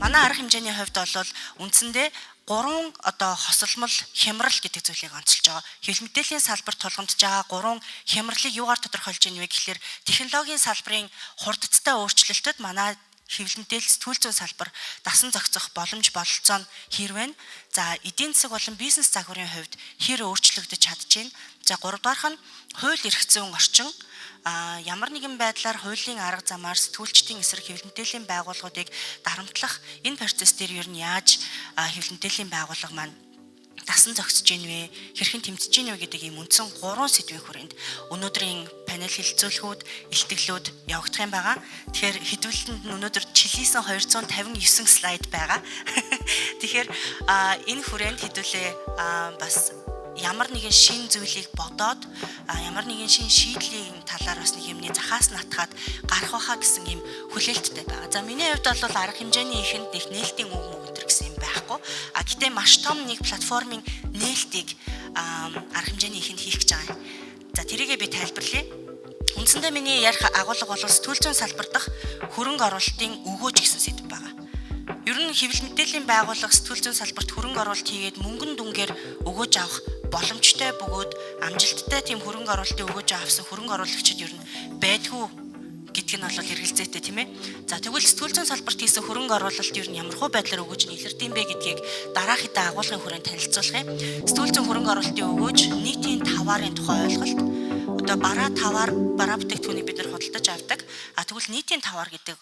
Манай арга хэмжээний хувьд бол үндсэндээ гурван одоо хосолмол хямрал гэдэг зүйлийг онцолж байгаа. Хэвлэл мэдээллийн салбарт тулгамдж байгаа гурван хямралыг юугаар тодорхойлж ийн вэ гэхлээр технологийн салбарын хурдцтай өөрчлөлтөд манай хэвлэл мэдээлэл, сэтгүүл зүйн салбар дасан зохицох боломж, бололцоо нь хэр байна? За, эдийн засаг болон бизнес загварын хувьд хэр өөрчлөгдөж чадж байна? За, гуравдугаарх нь хууль эрх зүйн орчин, ямар нэгэн байдлаар хуулийн арга замаар сэтгүүлчдийн эсрэг хэвлэл мэдээллийн байгууллагуудыг дарамтлах энэ процесс дээр ер нь яаж хэвлэл мэдээллийн байгууллага маань дасан зохицож гин вэ, хэрхэн тэмцэж гин вэ гэдэг ийм үндсэн гурван сэдвийн хүрээнд өнөөдрийн панел хэлэлцүүлгүүд, илтгэлүүд явагдах юм байгаа. Тэгэхээр хэдүүлэлтэнд нь өнөөдөр чилийсэн 259 слайд байгаа. Тэгэхээр энэ хүрээнд хэдүүлээ бас ямар нэгэн шин зүйлийг бодоод, ямар нэгэн шин шийдлийн талаар бас нэг юмны захаас натгаад гарах байхаа гэсэн юм хүлээлттэй байгаа. За, миний хувьд бол арга хэмжээний эхэнд нэг нээлтийн үг мөг энэ гэсэн юм байхгүй. А гэтээ маш том нэг платформын нээлтийг арга хэмжээний эхэнд хийх гэж байгаа юм. За, тэрийгээ би тайлбарлая. Үндсэндээ миний ярих агуулга бол сэтгүүл зүйн салбар дахь хөрөнгө оруулалтын өгөөж гэсэн сэдэв байгаа. Ер нь хэвлэл мэдээллийн байгууллага сэтгүүл зүйн салбарт хөрөнгө оруулалт хийгээд мөнгөн дүнгээр өгөөж авах боломжтой бөгөөд амжилттай тийм хөрөнгө оруулалтын өгөөж авсан хөрөнгө оруулагчид ер нь байдгүй гэдг нь бол эргэлзээтэй, тийм ээ. За, тэгвэл сэтгүүл зүйн салбарт хийсэн хөрөнгө оруулалт ер нь ямар хуу байдлаар өгөөж нь илэрдэм бэ гэдгийг дараах хэдэн агуулгын хүрээнд танилцуулах юм. Сэтгүүл зүйн хөрөнгө оруулалтын өгөөж, нийтийн таваарын тухай ойлголт, одоо бараа таваар, бараа бүтээгдэхүүнийг бид нар худалдаж авдаг. А тэгвэл нийтийн таваар гэдэг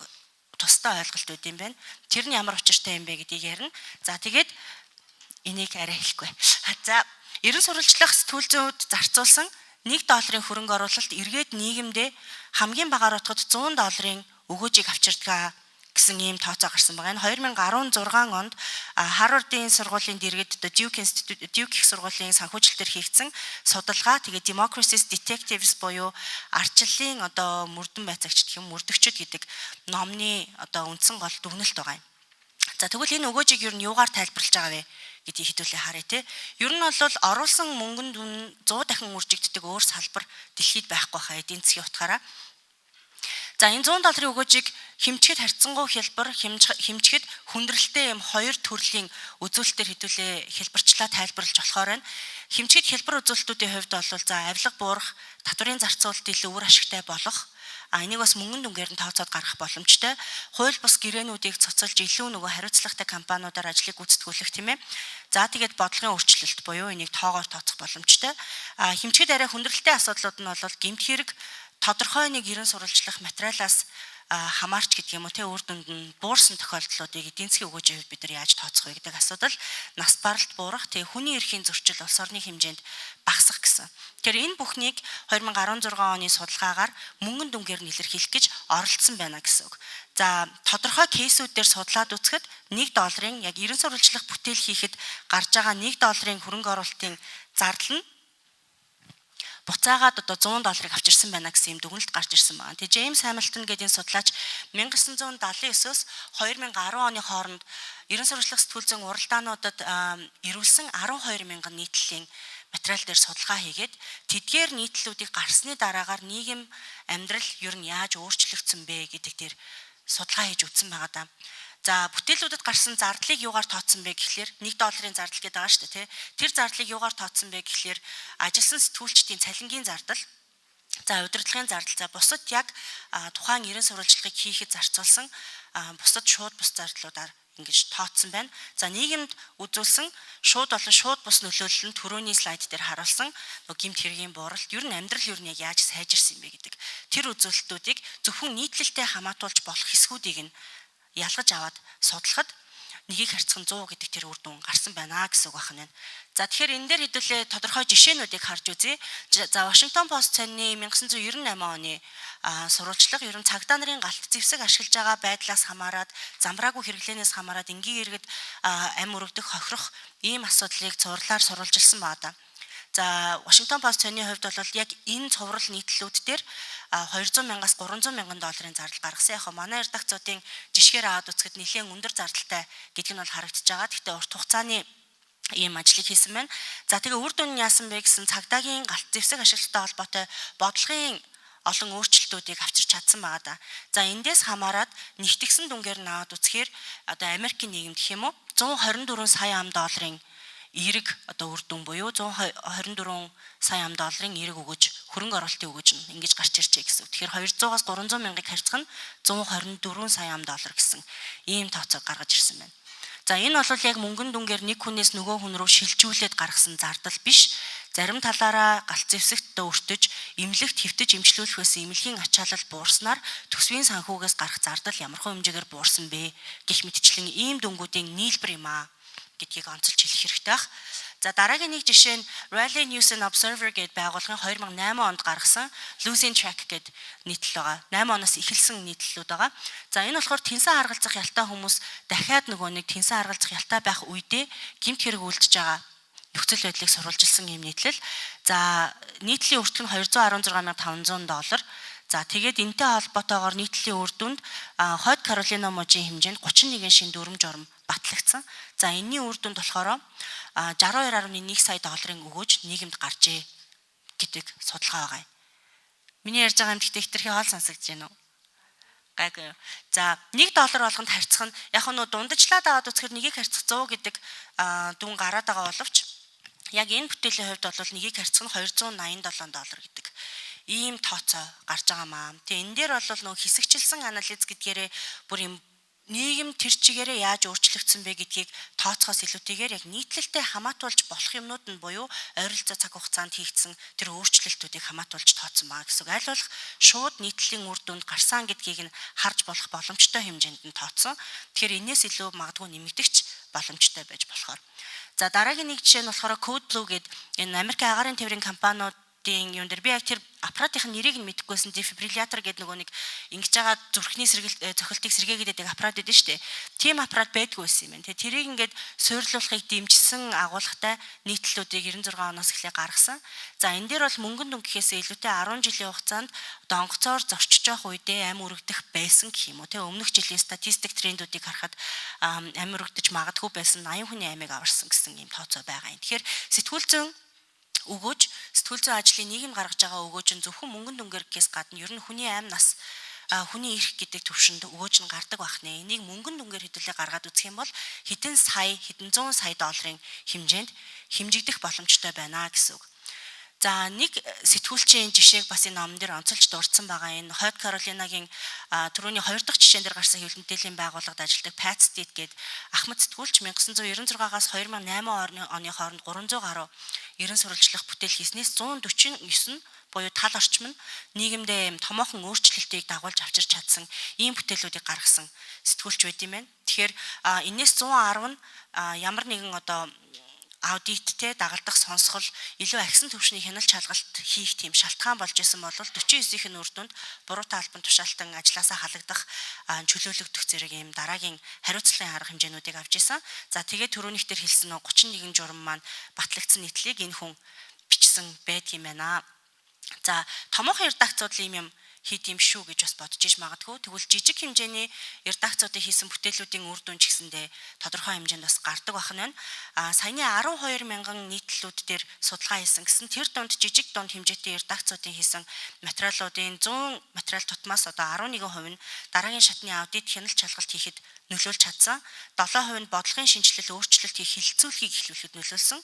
тусдаа ойлголт байд юм байна. Тэр нь ямар учиртай юм бэ гэдгийг ярина. За, тэгээд энийг арай хэлэхгүй. За, ерэн сурвалжлах сэтгүүл зүйд зарцуулсан 1 долларын хөрөнгө оруулалт эргээд нийгэмдээ хамгийн багаар утгад 100 долларын өгөөжийг авчирдаг гэсэн ийм тооцоо гарсан байгаа. Энэ 2016 онд Харвардын сургуулийн дэргэд одоо Duke Institute, Duke их сургуулийн санхүүжилтээр хийгдсэн судалгаа. Тэгээд Democracy's Detectives буюу ардчлалын одоо мөрдөн байцаагчид гэх юм, мөрдөгчд гэдэг номны одоо үндсэн гол дүгнэлт байгаа юм. За, тэгвэл энэ өгөөжийг ер нь юугаар тайлбарлаж байгаа вэ гэдгийг хэдүүлээ харъя те. Ер нь бол оруулсан мөнгөнд үн 100 дахин үржигддэг өөр салбар дэлхийд байхгүй хаа эдийн засгийн утгаараа. За, энэ 100 долларын өгөөжийг хэмжихэд харьцангуй хялбар, хэмжихэд хүндрэлтэй юм хоёр төрлийн үзүүлэлтээр хэдүүлээ хэлбэрчлээ тайлбарлаж болохоор байна. Хэмжихэд хялбар үзүүлэлтүүдийн хувьд бол, за, авилга буурах, татварын зарцуулалт илүү үр ашигтай болох, а энийг бас мөнгөн дүнгээр нь тооцоод гаргах боломжтой. Хууль бус гэрээнүүдийг цуцалж илүү нөгөө хариуцлагатай компаниудаар ажлыг гүйцэтгүүлэх, тийм ээ. За, тэгээд бодлогын өөрчлөлт буюу энийг тоогоор тооцох боломжтой. А хэмжихэд арай хүндрэлтэй асуудлууд нь бол гэмт хэрэг, тодорхой нэг ерэн сурвалжлах материалаас хамаарч гэдэг юм уу те, үр дүнд нь буурсан тохиолдлуудыг эдийн засгийн өгөөжийн хувьд бид нар яаж тооцох вэ гэдэг асуудал, нас баралт буурах, тэгээ хүний эрхийн зөрчил улс орны хэмжээнд багасах гэсэн. Тэгэхээр энэ бүхнийг 2016 оны судалгаагаар мөнгөн дүнгээр нь илэрхийлэх гэж оролцсон байна гэсэн үг. За, тодорхой case үүд дээр судлаад үзэхэд 1 долларын яг ерэн сурвалжлах бүтээл хийхэд гарч байгаа 1 долларын хөрөнгө оруулалтын зардал нь буцаагаад одоо 100 долларыг авчирсан байна гэсэн юм дүгнэлт гарч ирсэн байна. Тэгээ Джеймс Хамилтон гэдэг энэ судлаач 1979-өөс 2010 оны хооронд ерэн сурвалжлах сэтгүүл зүйн уралдаануудад ирүүлсэн 12 мянган нийтлэлийн материал дээр судалгаа хийгээд, тэдгээр нийтлэлүүдийг гарсны дараагаар нийгэм амьдрал ер нь яаж өөрчлөгдсөн бэ гэдэг дээр судалгаа хийж үзсэн байгаа даа. За, бүтээлүүдэд гарсан зардлыг юугаар тооцсон бэ гэхлээр 1 долларын зардал гэдэг байгаа шүү дээ, тий. Тэр зардлыг юугаар тооцсон бэ гэхлээр ажилласан сэтгүүлчдийн цалингийн зардал, за, удирдлагын зардал, за, бусад яг тухайн ерэн сурвалжлагыг хийхэд зарцуулсан бусад шууд бус зардлуудаар ингэж тооцсон байна. За, нийгэмд үзүүлсэн шууд болон шууд бус нөлөөлөл нь түрүүний слайд дээр харуулсан нөгөө гэмт хэргийн бууралт, ер нь амьдрал ер нь яг яаж сайжирсан юм бэ гэдэг тэр үзүүлэлтүүдийг зөвхөн нийтлэлтэй хамаатуулж болох хэсгүүдийг нь ялгаж аваад судлахад нэгийг харьцах нь 100 гэдэг тэр үр дүн гарсан байна гэсэн үг байна. За, тэгэхээр энэ дээр хэдүүлээ тодорхой жишээнүүдийг харж үзье. За, Washington Post цанны 1998 оны сурвалжлага ер нь цагдаа нарын галт зэвсэг ашиглаж байгаа байдлаас хамаарат, замбраагүй хэрэглээнээс хамаарат энгийн иргэд ам өрөвдөх, хохирох ийм асуудлыг цувралаар сурвалжилсан байна. За, Washington Post цанны хувьд бол яг энэ цуврал нийтлэлүүд дээр 200 мянгаас 300 мянган долларын зардал гаргасан. Яг манай редакцуудын жишгээр аваад үзэхэд нэлээд өндөр зардалтай гэдг нь бол харагдаж байгаа. Гэхдээ урт хугацааны ийм ажлыг хийсэн байна. За, тэгээ үр дүн нь яасан бэ гэсэн, цагдаагийн галт зэвсэг ашиглалттай холбоотой бодлогын олон өөрчлөлтүүдийг авчирч чадсан байгаа да. За, эндээс хамаарат нэгтгсэн дүнгээр нь аваад үзэхээр одоо Америкийн нийгэмд гэх юм уу, 124 сая ам долларын эерэг одоо үр дүн буюу 124 сая ам долларын эерэг өгөөж, хөрөнгө оруулалтын өгөөж нь ингэж гарч иржээ гэсэн. Тэгэхээр 200-аас 300 мянгыг харьцах нь 124 сая ам доллар гэсэн ийм тооцоог гаргаж ирсэн байна. За, энэ бол яг мөнгөн дүнгээр нэг хүнээс нөгөө хүн рүү шилжүүлээд гаргасан зардал биш. Зарим талаараа галт зэвсэгт өртөж, эмнэлэгт хэвтэж эмчлүүлэх байсан эмнэлгийн ачаалал буурснаар төсвийн санхүүгээс гарах зардал ямархуу хэмжээгээр буурсан бэ гэх мэтчлэн ийм дүнгуудын нийлбэр юм аа гэдгийг онцолж хэлэх хэрэгтэй байх. За, дараагийн нэг жишээ нь Raleigh News and Observer гэдэг байгууллагын 2008 онд гаргасан Losing Track гэдэг нийтлэл байгаа. 8 оноос эхэлсэн нийтлэлүүд байгаа. За, энэ болохоор тэнсэн харгалзах ялтай хүмүүс дахиад нөгөө нэг тэнсэн харгалзах ялтай байх үедээ гэмт хэрэг үлдэж байгаа нөхцөл байдлыг сурвалжилсан юм нийтлэл. За, нийтлийн өртөг нь 216,500 доллар. За, тэгээд энэтэй холбоотойгоор нийтлэлийн үр дүнд Хойд Каролина мужийн хэмжээнд 31 шинэ дүрэм журам батлагдсан. За, энэний үр дүнд болохоор 62.1 сая долларын өгөөж нийгэмд гарчээ гэдэг судалгаа байгаа юм. Миний ярьж байгаа юм гэхдээ хэтэрхий хол сонсогдож байна уу? Гайгүй. За, 1 доллар болгонд харьцах нь яг нь дундажлаад аваад үзэхээр нэгийг харьцах 100 гэдэг дүн гараад байгаа боловч яг энэ бүтээлийн хувьд бол нэгийг харьцах нь 287 доллар гэдэг ийм тооцоо гарч байгаа маа. Тэгээ энэ дээр бол нөгөө хэсэгчилсэн анализ гэдгээрээ бүр юм нийгэм тэр чигээрээ яаж өөрчлөгдсөн бэ гэдгийг тооцохоос илүүтэйгээр яг нийтлэлтэй хамаатуулж болох юмнууд нь буюу ойролцоо цаг хугацаанд хийгдсэн тэр өөрчлөлтүүдийг хамаатуулж тооцсон маа гэсэн үг. Аль болох шууд нийтлэлийн үр дүнд гарсан гэдгийг нь харж болох боломжтой хэмжээнд нь тооцсон. Тэгэхээр энээс илүү магадгүй нэмэгдэх боломжтой байж болохоор. За, дараагийн нэг жишээ нь болохоор Code Blue гэдэг энэ Америкийн агаарын тээврийн компаниуд юм дээр би яг тэр аппаратын нэрийг нь мэдэхгүйсэн, дефибриллятор гэдэг нөгөө нэг ингэж байгаа зүрхний сэргэл цохилтыг сэргээгээд байдаг аппарат байдаг шүү дээ. Тийм аппарат байдгүй байсан юм байна. Тэгээ тэрийг ингээд суйрлуулахыг дэмжсэн агуулгатай нийтлэлүүдийг 96 оноос эхлээ гаргасан. За, энэ дээр бол мөнгөн дүн гэхээсээ илүүтэй 10 жилийн хугацаанд одоо онгоцоор зорчиж явах үедээ амь өргөдөх байсан гэх юм уу. Тэ өмнөх жилийн статистик трендүүдийг харахад амь өргөдөж магадгүй байсан 80 хүний амийг аварсан гэсэн ийм тооцоо байгаа юм. Тэгэхээр сэтгүүл зүйн өгөөж, сэтгүүл зүйн ажлын нийгэм гаргаж байгаа өгөөж нь зөвхөн мөнгөн дүнгээр гэхээс гадна ер нь хүний амь нас, хүний эрх гэдэг төвшөнд өгөөж нь гардаг байх нэ. Энийг мөнгөн дүнгээр хэдүүлээ гаргаад үзэх юм бол хэдэн сая, хэдэн зуун сая долларын хэмжээнд хэмжигдэх боломжтой байна гэсэн үг. За, нэг сэтгүүлчийн жишээг бас энэ номон дээр онцолж дурдсан байгаа. Энэ Хойд Каролинагийн түрүүний хоёр дахь жишээн дээр гарсан хэвлэл мэдээллийн байгууллагад ажилладаг Pat Stitt гээд ахмад сэтгүүлч 1996-аас 2008 оны хооронд 300 гаруй ерэн сурвалжлах бүтээл хийснээс 149 нь буюу тал орчим нь нийгэмдээ юм томоохон өөрчлөлтийг дагуулж авчирч чадсан ийм бүтээлүүдийг гаргасан сэтгүүлч байд юм байна. Тэгэхээр энээс 110 нь ямар нэгэн одоо аудиттэй дагалдах сонсгол, илүү ахисан түвшний хяналт шалгалт хийх тийм шалтгаан болж исэн бол 49-ийн үр дүнд буруутай албан тушаалтан ажлаасаа халагдах, чөлөөлөгдөх зэрэг ийм дараагийн хариуцлагын арга хэмжээнүүдийг авч исэн. За, тэгээд түрүүнийх дээр хэлсэн 31 журам маань батлагдсан нийтлэлийг энэ хүн бичсэн байдаг юм байна. За, томоохон редакцууд л ийм юм хийд юм шүү гэж бас бодож иж магадгүй. Тэгвэл жижиг хэмжээний редакцуудын хийсэн бүтээлүүдийн үр дүн ч гэсэндээ тодорхой хэмжээнд бас гардаг байх нь байна. А саяны 12 мянган нийтлэлүүд дээр судалгаа хийсэн гэсэн тэр дунд жижиг дунд хэмжээтэй редакцуудын хийсэн материалуудын 100 материал тутмаас одоо 11% нь дараагийн шатны аудит хяналт шалгалт хийхэд нөлөөлж чадсан. 7% нь бодлогын шинэчлэл, өөрчлөлт хийх хэлэлцүүлгийг эхлүүлэхэд нөлөөлсөн.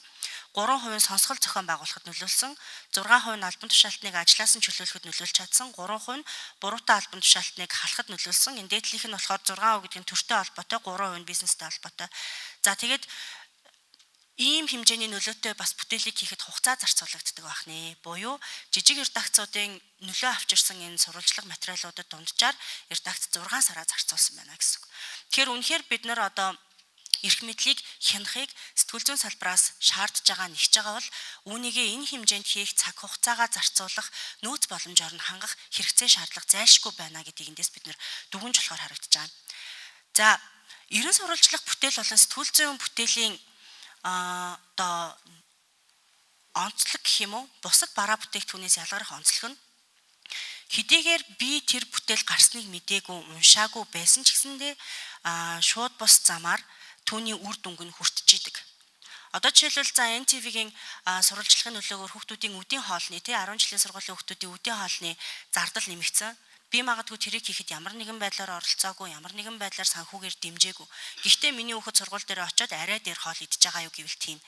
3% нь сонсгол зохион байгуулахад нөлөөлсөн, 6% нь албан тушаалтныг ажлаас нь чөлөөлөхөд нөлөөлж чадсан, 3% нь буруутай албан тушаалтныг халахад нөлөөлсөн. Энэ дээдлийнх нь болохоор 6% гэдэг нь төртэй холбоотой, 3% нь бизнестэй холбоотой. За, тэгээд ийм хэмжээний нөлөөтэй бас бүтээлийг хийхэд хугацаа зарцуулагддаг байх нэ. Буюу жижиг редакцуудын нөлөө авчирсан энэ сурвалжлага материалуудад дунджаар редакц 6 сараа зарцуулсан байна гэсэн үг. Тэгэхээр үнэхээр бид нар одоо эрх мэдлийг хянахыг сэтгүүл зүйн салбараас шаардж байгаа, нэгж байгаа бол үүнийгээ энэ хэмжээнд хийх цаг хугацаагаа зарцуулах нөөц боломжоор нь хангах хэрэгцээ, шаардлага зайлшгүй байна гэдгийг эндээс бид нэр дүгнж болохоор харагдаж байгаа. За, ерэн сурвалжлах бүтээл болон сэтгүүл зүйн бүтээлийн одоо онцлог гэх юм уу, бусад бараа бүтээгдэхүүнээс ялгарах онцлог нь хэдийгээр би тэр бүтээл гарсныг мдээгүй, уншаагүй байсан ч гэсэндээ шууд бус замаар түүний үр дүнг нь хүртэж идэг. Одоо жишээлбэл за NTV-гийн сурвалжлагын нөлөөгөөр хүүхдүүдийн үдийн хоолны тий 10 жилийн сургуулийн хүүхдүүдийн үдийн хоолны зардал нэмэгдсэн. Би магадгүй тэрийг хийхэд ямар нэгэн байдлаар оролцоогүй, ямар нэгэн байдлаар санхүүгээр дэмжээгүй. Гэхдээ миний хүүхэд сургууль дээр очиод арай дээр хоол идэж байгаа юу гэвэл тийм.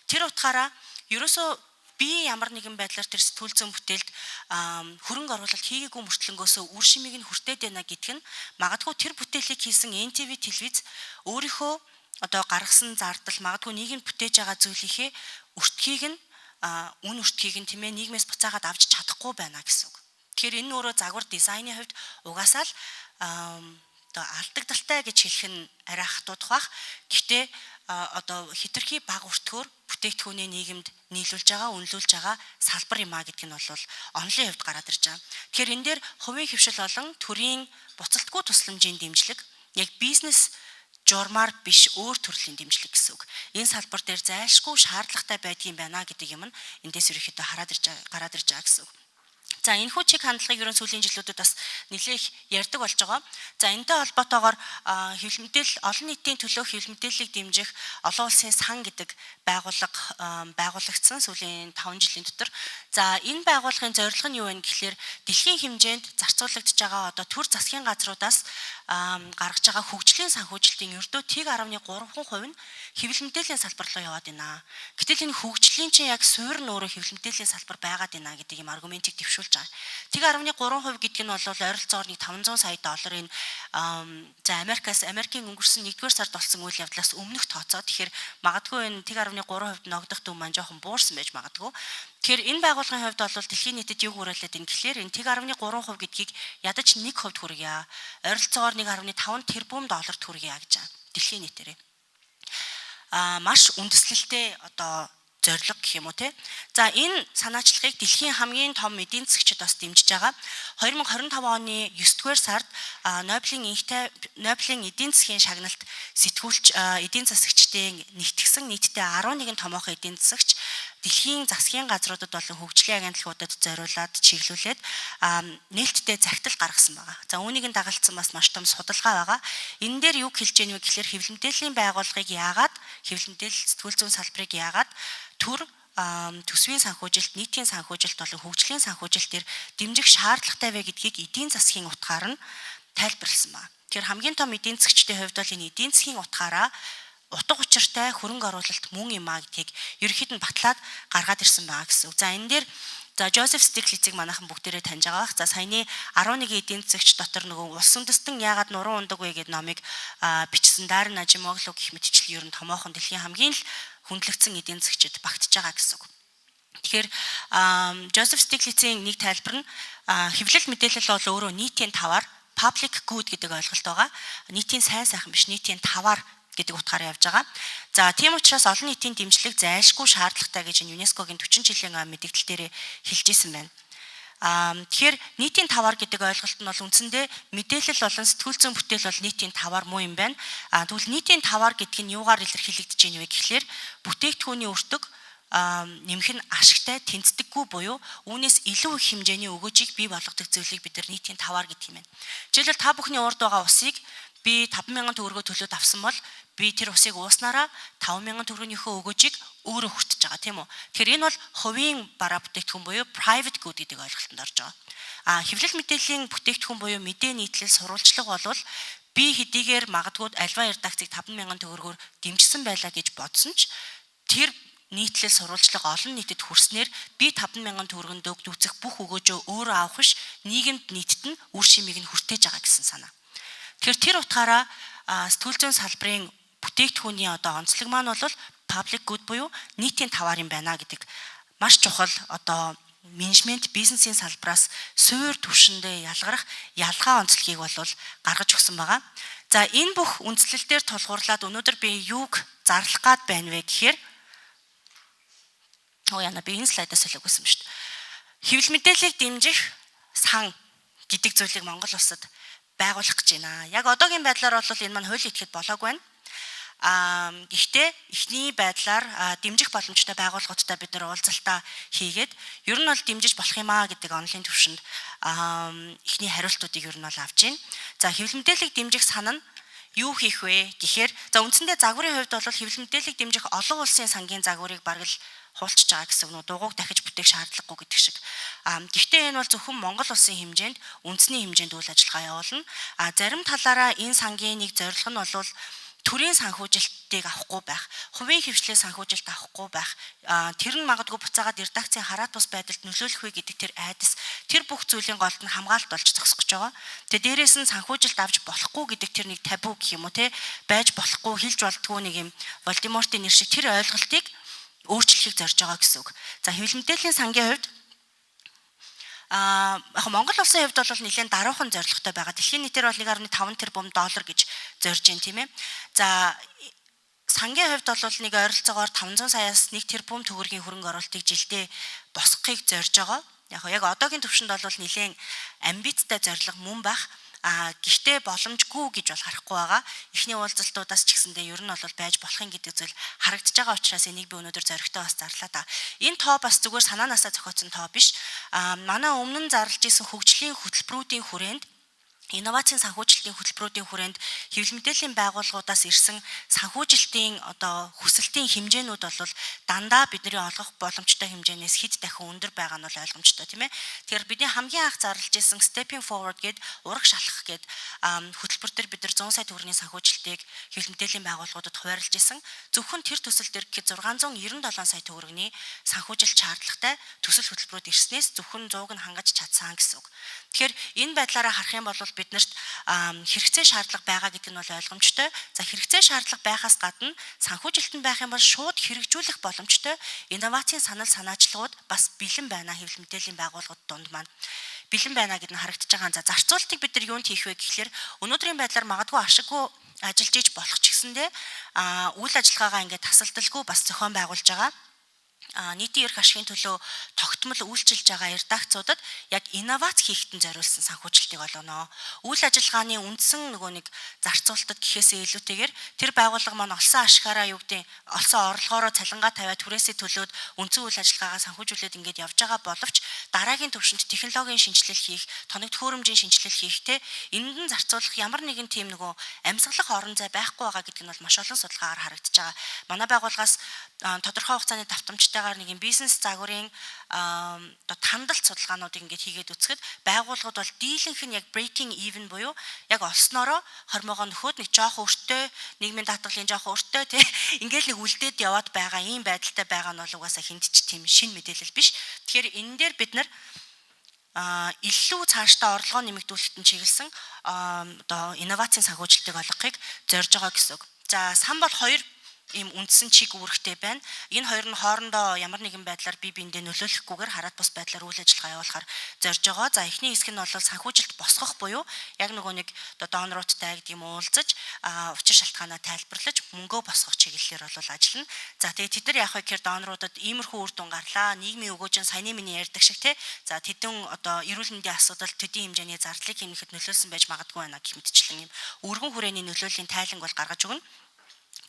Тэр утгаараа ерөөсөө би ямар нэгэн байдлаар тэр сэтгүүл зүйн бүтээлд хөрөнгө оруулалт хийгээгүй мөртлөнгөөсөө үр шимийг нь хүртээд байна гэдг нь магадгүй тэр бүтээлийг хийсэн NTV телевиз өөрийнхөө одоо гаргасан зардал, магадгүй нийгэмд бүтээж байгаа зүйлийнхээ өртгийг нь, үн өртгийг нь, тийм ээ, нийгмээс буцаагаад авч чадахгүй байна гэсэн үг. Тэгэхээр энэ өөрөө загвар дизайны хувьд угаасаа л одоо алдагдaltaй гэж хэлэх нь арай хатуудах бах. Гэхдээ одоо хэтэрхий бага өртгөөр бүтээгдэхүүнээ нийгэмд нийлүүлж байгаа, үнэлүүлж байгаа салбар юм а гэдг нь бол онолын хувьд гараад ирж байгаа. Тэгэхээр энэ дээр хувийн хэвшил болон төрийн буцалтгүй тусламжийн дэмжлэг, яг бизнес журмаар биш, өөр төрлийн дэмжлэг гэсэн үг. Энэ салбар дээр зайлшгүй шаардлагатай байдгийн байна гэдэг юм нь эндээс ерөнхийдөө хараад ирж гараад ирж байгаа гэсэн үг. За, энэхүү чиг хандлагыг ерөн сүүлийн жилүүдэд бас нэлээх ярьдаг болж байгаа. За, энэтэй холбоотойгоор хэвлэл мэдээлэл, олон нийтийн төлөө хэвлэл мэдээллийг дэмжих олон улсын сан гэдэг байгууллага байгуулагдсан сүүлийн 5 жилийн дотор. За, энэ байгууллагын зорилго нь юу вэ гэхлээр дэлхийн хэмжээнд зарцуулагдж байгаа одоо төр засгийн газруудаас гаргаж байгаа хөгжлийн санхүүжилтийн ердөө 1.3% нь хэвлэл мэдээллийн салбар руу яваад байна. Гэтэл энэ хөгжлийн чинь яг суурь нь өөрөө хэвлэл мэдээллийн салбар байгаад байна гэдэг юм аргументийг дэвшүүлж байгаа. 1.3% гэдэг нь бол ойролцоогоор нэг 500 сая долларын, за, Америкаас, Америкийн өнгөрсөн 1-р сард болсон үйл явдлаас өмнөх тооцоо. Тэгэхээр магадгүй энэ 1.3% ногдох дүн маань жоохон буурсан байж магадгүй. Тэгэхээр энэ байгууллагын хувьд бол дэлхийн нийтэд юг уриалаад ин гэхлээр энэ 1.3% гэдгийг ядаж 1% хүргье. Ойролцоогоор 1.5 тэрбум долларт хүргье гэж байгаа. Дэлхийн нийтээрээ. Маш үндэслэлтэй одоо зорилго гэх юм уу, те. За, энэ санаачлагыг дэлхийн хамгийн том эдийн засгчид бас дэмжиж байгаа. 2025 оны 9 дугаар сард Нобелийн инхтэй Нобелийн эдийн засгийн шагналт сэтгүүлч эдийн засагчдын нэгтгсэн нийтдээ 11 томоохон эдийн засагч дэлхийн засгийн газруудад болон хөгжлийн агентлагуудад зориулаад чиглүүлээд нээлттэй захидал гаргасан байгаа. За, үүнийг нь дагалдсан бас маш том судалгаа байгаа. Энэ дээр юу хэлж яах вэ гэхлээр хэвлэл мэдээллийн байгууллагыг яагаад, хэвлэл мэдээлэл, сэтгүүл зүйн салбарыг яагаад төр төсвийн санхүүжилт, нийтийн санхүүжилт болон хөгжлийн санхүүжилтээр дэмжих шаардлагатай вэ гэдгийг эдийн засгийн утгаар нь тайлбарласан байна. Тэгэхээр хамгийн том эдийн засгчдын хувьд бол энэ эдийн засгийн утгаараа утга учиртай хөрөнгө оруулалт мөн юм а гэдгийг ерөнхийд нь батлаад гаргаад ирсэн байгаа гэсэн үг. За, энэ дээр, за, Жозеф Стиглицийг манайхан бүгдээрээ таньж байгаа бах. За, саяны 11 эдийн засагч дотор нөгөө улс үндэстэн яагаад нуруу ундаг вэ гэдэг номыг бичсэн Даррен Ажемоглу гэх мэтчил ер нь томоохон дэлхийн хамгийн л хүндлэгдсэн эдийн засагчид багтж байгаа гэсэн үг. Тэгэхээр Жозеф Стиглицийн нэг тайлбар нь хэвлэл мэдээлэл бол өөрөө нийтийн таваар, public good гэдэг ойлголт байгаа. Нийтийн сайн сайхан биш, нийтийн таваар гэдэг утгаараа явж байгаа. За, тийм учраас олон нийтийн дэмжлэг зайлшгүй шаардлагатай гэж ЮНЕСКОгийн 40 жилийн мэдэгдэл дээр хэлж исэн байна. Тэгэхээр нийтийн таваар гэдэг ойлголт нь бол үндсэндээ мэдээлэл болон сэтгүүл зүйн бүтээл бол нийтийн таваар муу юм байна. Тэгвэл нийтийн таваар гэдэг нь юугаар илэрхийлэгдэж байна вэ гэхлээр бүтээгдэхүүний өртөг нэмэх нь ашигтай тэнцдэггүй буюу үүнээс илүү их хэмжээний өгөөжийг бий болгодог зүйлийг бид нар нийтийн таваар гэдэг юм байна. Жишээлбэл, та бүхний урд байгаа усыг би 5000 төгрөгөөр төлөөд авсан бол би тэр усыг ууснараа 5000 төгрөгнийхөө өгөөжийг өөрөө хүртэж байгаа, тийм үү. Тэгэхээр энэ бол хувийн бараа бүтээгдэхүүн буюу private good гэдэг ойлголтод орж байгаа. Хэвлэл мэдээллийн бүтээгдэхүүн буюу мэдээ, нийтлэл, сурвалжлага болвол би хэдийгээр магадгүй альва редакцийг 5000 төгрөгөөр дэмжсэн байлаа гэж бодсон ч тэр нийтлэл, сурвалжлага олон нийтэд хүрснээр би 5000 төгрөгөнд дүүцэх бүх өгөөжөө өөрөө авах биш, нийгэмд, нийтэд нь үр шимийг нь хүртээж байгаа гэсэн санаа. Тэгэхээр тэр утгаараа сэтгүүл зүйн салбарын бүтээгдэхүүний одоо онцлог маань бол public good буюу нийтийн таваар юм байна гэдэг маш чухал одоо менежмент, бизнесийн салбараас суур түвшиндээ ялгарах ялгаа онцлогийг бол гаргаж өгсөн байгаа. За, энэ бүх үндслэл дээр тулгуурлаад өнөөдөр би юуг зарлах гад байна вэ гэхээр, оо яна, би энэ слайдаас солиог байсан шүү дээ. Хэвлэл мэдээллийг дэмжих сан гэдэг зүйлийг Монгол улсад байгуулах гэж байна. Яг одоогийн байдлаар бол энэ маань хуулийн этгээд болоогүй байна. Гэхдээ эхний байдлаар дэмжих боломжтой байгууллагуудтай бид нар уулзалтаа хийгээд ер нь бол дэмжиж болох юм а гэдэг онолын төвшөнд эхний хариултуудыг ер нь бол авч байна. За, хэвлэл мэдээллийг дэмжих сан нь Юу хийх вэ гэхээр, за, үндсэндээ загварын хувьд бол хэвлэл мэдээллийг дэмжих олон улсын сангийн загварыг бараг л хуулчж байгаа гэсэн үг, нүү дугуйг дахиж бүтээх шаардлагагүй гэдэг шиг. А гэхдээ энэ бол зөвхөн Монгол улсын хэмжээнд, үндэсний хэмжээнд үйл ажиллагаа явуулна. А зарим талаараа энэ сангийн нэг зорилго нь бол төрийн санхүүжилтийг авахгүй байх, хувийн хэвшлийн санхүүжилт авахгүй байх, тэр нь магадгүй буцаагаад редакцийн хараат бус байдалд нөлөөлөх вэ гэдэг тэр айдас, тэр бүх зүйлийн голд нь хамгаалалт болж зогсох гэж байгаа. Тэгээ дээрээс нь санхүүжилт авч болохгүй гэдэг тэр нэг табу гэх юм уу, те, байж болохгүй, хэлж болдгоо нэг юм Волдемортын нэр шиг тэр ойлголтыг өөрчлөхийг зорж байгаа гэсэн үг. За, хэвлэл мэдээллийн сангийн хувьд яг Монгол улсын хувьд бол нэлээд даруухан зорилготой байгаа. Дэлхийн нийтээр бол 1.5 тэрбум доллар гэж зорж байна, тийм ээ. За, сангийн хувьд бол нэг ойролцоогоор 500 саяас 1 тэрбум төгрөгийн хөрөнгө оруулалтыг жилдээ босгохыг зорж байгаа. Яг одоогийн түвшинд бол нэлээд амбицтай зорилго мөн байх. А гэхдээ боломжгүй гэж бол харахгүй байгаа. Эхний уулзалтуудаас ч гэсэндээ ер нь бол байж болохын гэдэг зүйл харагдаж байгаа учраас энийг би өнөөдөр зоригтой бас зарлаа да. Энэ тоо бас зүгээр санаанаасаа зохиоцсон тоо биш. А манай өмнө нь зарлж исэн хөгжлийн хөтөлбөрүүдийн хүрээнд, инновацийн санхүүжилтийн хөтөлбөрүүдийн хүрээнд хэвлэл мэдээллийн байгууллагуудаас ирсэн санхүүжилтийн одоо хүсэлтийн хэмжээнүүд бол дандаа бидний олгох боломжтой хэмжээнээс хэд дахин өндөр байгаа нь бол ойлгомжтой, тийм ээ. Тэгэхээр бидний хамгийн анх зарлж исэн Stepping Forward гээд, урагш алхах гээд хөтөлбөр дээр бид нар 100 сая төгрөгийн санхүүжилтийг хэвлэл мэдээллийн байгууллагуудад хуваарлаж исэн. Зөвхөн тэр төсөл дээр гэхэд 697 сая төгрөгийн санхүүжилт шаардлагатай төсөл хөтөлбөрүүд ирснээс зөвхөн 100-г нь хангаж чадсан гэсэн үг. Тэгэхээр энэ байдлаараа харах юм бол биднэрт хэрэгцээ шаардлага байгаа гэдэг нь бол ойлгомжтой. За, хэрэгцээ шаардлага байхаас гадна санхүүжилт нь байх юм бол шууд хэрэгжүүлэх боломжтой инновацийн санал санаачлагууд бас бэлэн байна, хэвлэл мэдээллийн байгууллагууд дунд маань бэлэн байна гэдээ нь харагдаж байгаа. За, зарцуулалтыг бид нар юунд хийх вэ гэхлээр өнөөдрийн байдлаар магадгүй ашиггүй ажиллаж иж болох ч гэсэндээ үйл ажиллагаагаа ингээд тасалдалгүй бас зохион байгуулж байгаа нийтийн эрх ашигын төлөө тогтмол үйлчилж байгаа редакцуудад яг инновац хийхэд нь зориулсан санхүүжилтийг олгоно. Үйл ажиллагааны үндсэн нөгөө нэг зарцуулалтад гэхээсээ илүүтэйгээр тэр байгууллага маань олсон ашгаараа, юу гэдэг, олсон орлогоороо цалингаа тавиад, түрээсээ төлөөд, үндсэн үйл ажиллагаагаа санхүүжүүлээд ингээд явж байгаа боловч дараагийн түвшинд технологийн шинэчлэл хийх, тоног төхөөрөмжийн шинэчлэл хийх, те, энд нь зарцуулах ямар нэгэн тийм нөгөө амьсгалах орон зай байхгүй байгаа гэдэг нь бол маш олон судалгаагаар харагдаж байгаа. Манай байгууллагаас тодорхой хугацааны давтамжтайгаар нэг юм бизнес загварын одоо тандалт судалгаануудыг ингээд хийгээд үзэхэд байгууллагууд бол дийлэнх нь яг breaking even буюу яг олсноороо хормоогоо нөхөөд, нэг жоох өртөө, нийгмийн даатгалын жоох өртөө, тий, ингээл нэг үлдээд яваад байгаа ийм байдалтай байгаа нь бол угаасаа хэнд ч тийм шинэ мэдээлэл биш. Тэгэхээр энэ дээр бид нар илүү цаашдаа орлогоо нэмэгдүүлэхэд нь чиглэсэн одоо инновацийн санхүүжилтийг олгохыг зорж байгаа гэсэн үг. За, сан бол хоёр ийм үндсэн чиг үүрэгтэй байна. Энэ хоёр нь хоорондоо ямар нэгэн байдлаар бие биендээ нөлөөлөхгүйгээр хараат бус байдлаар үйл ажиллагаа явуулахар зорж байгаа. За, эхний хэсэг нь бол санхүүжилт босгох буюу яг нөгөө нэг одоо доноруудтай гэдэг юм уулзаж, учир шалтгаанаа тайлбарлаж, мөнгөө босгох чиглэлээр бол ажиллана. За, тэгээ тэд нар яах вэ гэхээр доноруудад иймэрхүү үр дүн гарлаа. Нийгмийн өгөөж нь саяны миний ярьдаг шиг, те. За, тэдэн одоо эрүүл мэндийн асуудал, төдий хэмжээний зардлыг хэмнэхэд нөлөөлсөн байж магадгүй байна гэх мэтчлэн юм өргөн хүрээний нөлөөллийн тайланг бол гаргаж өгнө.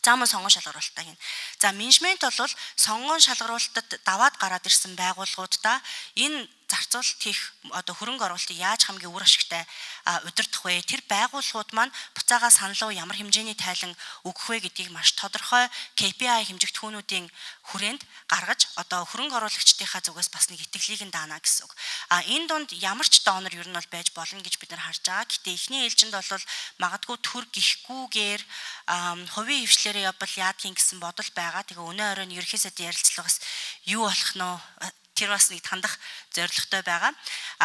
За, мөн сонгон шалгаруулалтаа хийнэ. За, менежмент бол сонгон шалгаруулалтад даваад гараад ирсэн байгууллагуудаа энэ зарцуулалт хийх одоо хөрөнгө оруулалтыг яаж хамгийн үр ашигтай удирдах вэ? Тэр байгууллагууд маань буцаага санал руу ямар хэмжээний тайлан өгөх вэ гэдгийг маш тодорхой KPI хэмжигдэхүүнүүдийн хүрээнд гаргаж, одоо хөрөнгө оруулагчдынхаа зүгээс бас нэг итгэлийг нь даана гэсэн үг. А энэ дунд ямар ч донор ер нь бол байж болно гэж бид нар харж байгаа. Гэтэ эхний ээлжинд бол магадгүй төр гихгүүгээр хувийн хэвшлэрээ явбал яадгийн гэсэн бодол байгаа. Тэгээ өнөө оройн ерөнхий сайдын ярилцлагаас юу болох нь тэр бас нэг тандах зорилготой байгаа.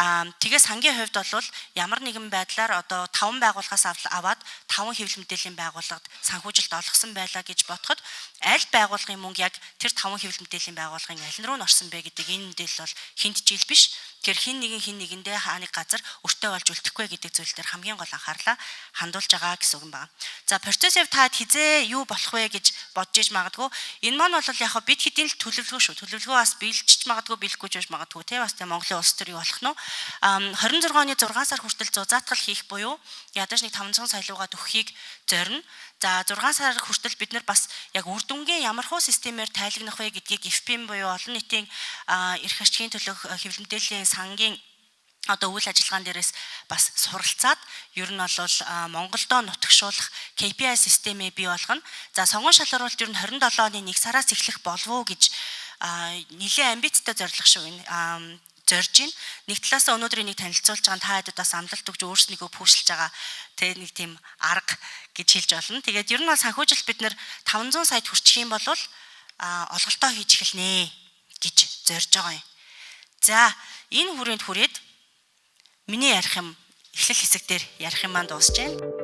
Аа, тэгээ сангийн хувьд бол ямар нэгэн байдлаар одоо таван байгууллагаас аваад таван хэвлэл мэдээллийн байгууллагад санхүүжилт олгосон байлаа гэж бодоход аль байгууллагын мөнгө яг тэр таван хэвлэл мэдээллийн байгууллагын аль нь руу н орсон бэ гэдэг энэ мэдээлэл бол хэнд ч ил биш. Тэгэхээр хэн нэгэн хэн нэгэндээ хаа нэг газар өртөө болж үлдэхгүй гэдэг зүйл дээр хамгийн гол анхаарлаа хандуулж байгаа гэсэн үг юм байна. За, процессын та хизээ юу болох вэ гэж бодож иж магадгүй. Энэ маань бол яг бид хэдийн л төлөвлөгөө шүү. Төлөвлөгөө бас биелчих магадгүй, биелэхгүй ч байж магадгүй, те, бас те, Монголын улс төр юу болох нь вэ? 26 оны 6 сар хүртэл зузаатгал хийх буюу ядаж нэг 500 сая луугаа төхөхийг зорино. За, 6 сар хүртэл бид нар бас яг үр дүнгийн ямар хуу системээр тайлагнах вэ гэдгийг FPM буюу олон нийтийн эрх ашигын төлөөх хэвлэл мэдээллийн сангийн Одоо үйл ажиллагаан дээрээс бас суралцаад ер нь бол Монголдо нутагшуулах KPI системээ бий болгоно. За, сонгон шалгаруулалт ер нь 27 оны 1 сараас эхлэх болов уу гэж нэлээд амбицтай зорилго шүү энэ зорж байна. Нэг талаас өнөөдөр энийг танилцуулж байгаа нь та хэд бас амлалт өгч өөрснийгөө push лж байгаа тэ нэг тийм арга гэж хэлж болно. Тэгээд ер нь бол санхүүжилт бид нэр 500 саяд хүрчих юм бол олголтоо хийж эхэлнэ гэж зорж байгаа юм. За, энэ хүрээнд хүрээд миний ярих юм эхлэл хэсэг дээр ярих юм маань дуусж байна.